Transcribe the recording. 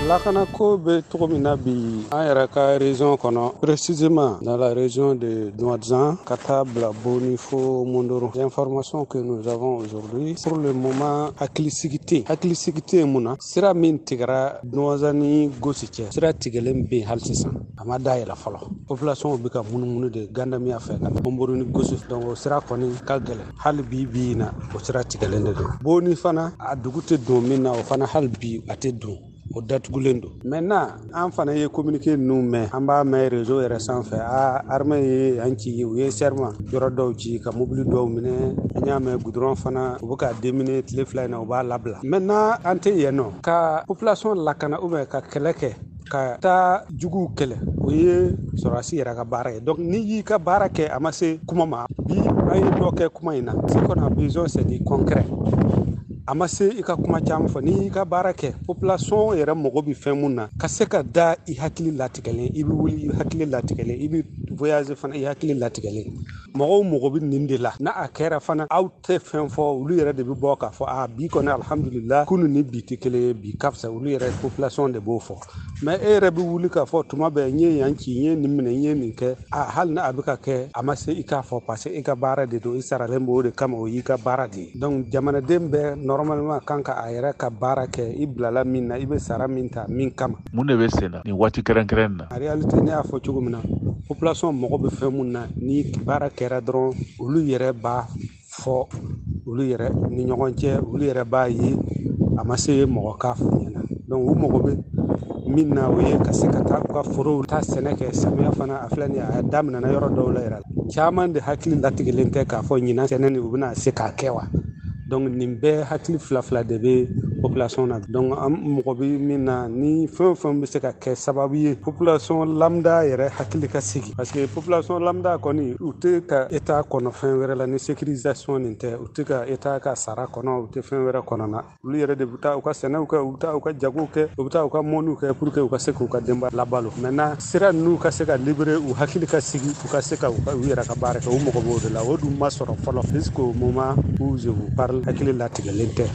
Lakanako bɛ cogo min na bi, an yɛrɛ ka région kɔnɔ, précisément dans la région de Douentza, ka taa bila Boni fo Mondoro, l'information que nous avons aujourd'hui, pour le moment, hakilisigi tɛ yen. Hakilisigi tɛ yen mun na? Sira min tigɛra Douentza ni Gosi cɛ, sira tigɛlen bɛ yen hali sisan, a ma dayɛlɛ fɔlɔ. Population bɛ ka munumunu de Gandamiya fɛ ka Hombori ni Gosi. Donc o sira kɔni ka gɛlɛn hali bi bi in na, o sira tigɛlen de don. Boni fana, a dugu tɛ don min na, o fana hali bi a tɛ don, o datugulen don. Maintenant, an fana ye communiqué ninnu mɛn, an b'a mɛn réseau yɛrɛ sanfɛ, a armée ye yan ci, u ye serment yɔrɔ dɔw ci, ka mobili dɔw minɛ. An y'a mɛn goudron fana, u bɛ ka déminer tile 2 in na, u b'a labila. Maintenant, an tɛ yen nɔ ka population lakana ou bien ka kɛlɛ kɛ ka taa juguw kɛlɛ, o ye sɔrɔdasi yɛrɛ ka baara ye. Donc n'i y'i ka baara kɛ, a ma se kuma ma. Bi an ye dɔ kɛ kuma in na. Ce qu'on a besoin, c'est du concret. A ma se i ka kuma caman fɔ. N'i y'i ka baara kɛ, population yɛrɛ mago bɛ fɛn mun na, ka se ka da i hakili latigɛlen, i bɛ wuli i hakili latigɛlen, i bɛ voyage fana i hakili latigɛlen. Mɔgɔw mago bɛ nin de la. N'a a kɛra fana, aw tɛ fɛn fɔ, olu yɛrɛ de bɛ bɔ k'a fɔ a bi kɔni, alhamdulillah, kunu ni bi tɛ kelen ye, bi ka fisa. Olu yɛrɛ, population de b'o fɔ. Mais e yɛrɛ bɛ wuli k'a fɔ tuma bɛɛ n ye yan ci, n ye nin minɛ, n ye nin kɛ, a hali n'a a bɛ ka kɛ, a ma se i k'a fɔ, parce que i ka baara de don, i saralen b'o de kama, o y'i ka baara de ye. Donc jamanaden bɛɛ normalement kan ka a yɛrɛ ka baara kɛ, i bilala min na, i bɛ sara min ta min kama. Mun de bɛ sen na nin waati kɛrɛnkɛrɛn na? En réalité, ne y'a fɔ cogo min na, population mago bɛ fɛn mun na, ni baara kɛra dɔrɔn, olu yɛrɛ b'a fɔ olu yɛrɛ ni ɲɔgɔn cɛ, olu yɛrɛ b'a ye, a ma se mɔgɔ k'a f'u ɲɛna. Donc u mago bɛ min na, o ye ka se ka taa u ka forow taa sɛnɛ kɛ. Samiya fana a filɛ nin ye, a daminɛna yɔrɔ dɔw la yɛrɛ. Caman de hakili latigɛlen tɛ k'a fɔ ɲinan sɛnɛ nin, u bɛna se k'a kɛ wa. Donc nin bɛɛ hakili fila fila de bɛ population na. Donc an mɔgɔ bɛ min na, ni fɛn o fɛn bɛ se ka kɛ sababu ye population lambda yɛrɛ hakili ka sigi, parce que population lambda kɔni, u tɛ ka état kɔnɔ fɛn wɛrɛ la ni sécurisation nin tɛ. U tɛ ka état ka sara kɔnɔ, u tɛ fɛn wɛrɛ kɔnɔ na. Olu yɛrɛ de bɛ taa u ka sɛnɛw kɛ, u bɛ taa u ka jagow kɛ, u bɛ taa u ka mɔniw kɛ pour que u ka se k'u ka denbaya labalo. Maintenant, sira ninnu ka se ka libérer, u hakili ka sigi, u ka se ka u yɛrɛ ka baara kɛ, u mago b'o de la. O dun ma sɔrɔ fɔlɔ. Jusqu'au moment où je vous parle, hakili latigɛlen tɛ.